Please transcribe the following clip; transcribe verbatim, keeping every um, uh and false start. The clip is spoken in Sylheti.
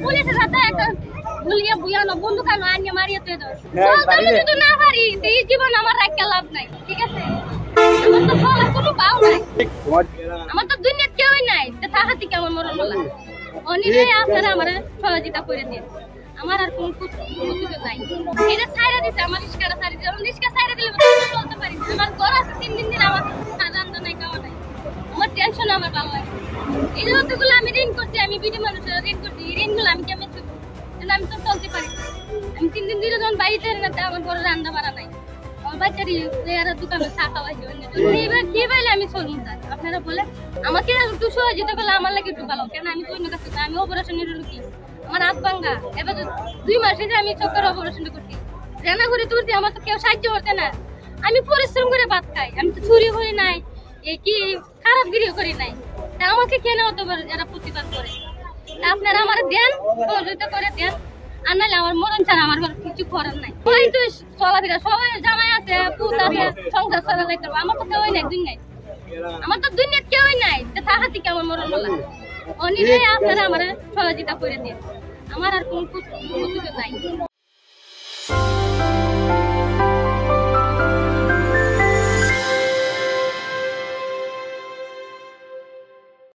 পুলিশের সাথে একটা ভুলিয়া বুয়ানো বন্দুক আনো আনিয়ে মারিয়ে তুই দোষ। চলতে আমি যদি না পারি, তো এই জীবন আমার রাখিয়া লাভ নাই, ঠিক আছে? আমার তো চলার কোনো পাও নাই। আমার তো দুনিয়াত কেউই নাই, তো থাকাতে কি আমার মরণ হলা? অনিলে আপনারা আমার সহযোগিতা করে দিন। আমার আর কোনো কিছু, কোনো কিছু নাই। এটা ছাইড়া দিছে, আমার রিস্কাটা ছাইড়া দিছে। আমি রিস্কা ছাইড়া দিলে আমি চলতে পারি না। আমার ঘর আছে, তিন দিন দিন আমার খাওয়া দাওয়া নাই, খাওয়া নাই। আমার টেনশন আমার ভালো লাগে। এই যে অতগুলো আমি ঋণ করছি, আমি বিধি মানুষের ঋণ করছি, এই ঋণগুলো আমি কেমন চুকবো? কিন্তু আমি তো চলতে পারি না। আমি তিন দিন ধরে যখন বাড়িতে না, তা আমার ঘরে রান্না বাড়া নাই। আমার বাচ্চারই এরা দোকানে চা খাওয়াইছে অন্য জন্য। এইবার কি পাইলে আমি চলবো স্যার? আপনারা বলে আমাকে একটু সহযোগিতা করলে আমার লাগে একটু ভালো। কেন আমি তো অন্য কাছে, আমি অপারেশনের রুগী। আমার হাত ভাঙ্গা, এবার তো দুই মাসে যে আমি চোখের অপারেশন করছি, রেনা ঘুরে তুলছি, আমার তো কেউ সাহায্য করতে না। আমি পরিশ্রম করে ভাত খাই, আমি তো চুরি করি নাই, এ কি খারাপ গিরিও করি নাই। তা আমাকে কেন অত বড় এরা প্রতিবাদ করে? তা আপনারা আমার দেন, সহযোগিতা করে দেন, আর নাহলে আমার মরণ ছাড়া আমার আর কিছু করার নাই। ওই তো চলাফেরা, সবাই জামাই আছে, পুত আছে, সংসার চলা যাইতে পারবো। আমার তো কেউই নাই, দুই নাই। আমার তো দুনিয়াত কেউই নাই, তো থাকাতে কি আমার মরণ হলা? অনিলে আপনারা আমার সহযোগিতা করে দিন, আমার আর কোনো কিছু, কোনো কিছু নাই।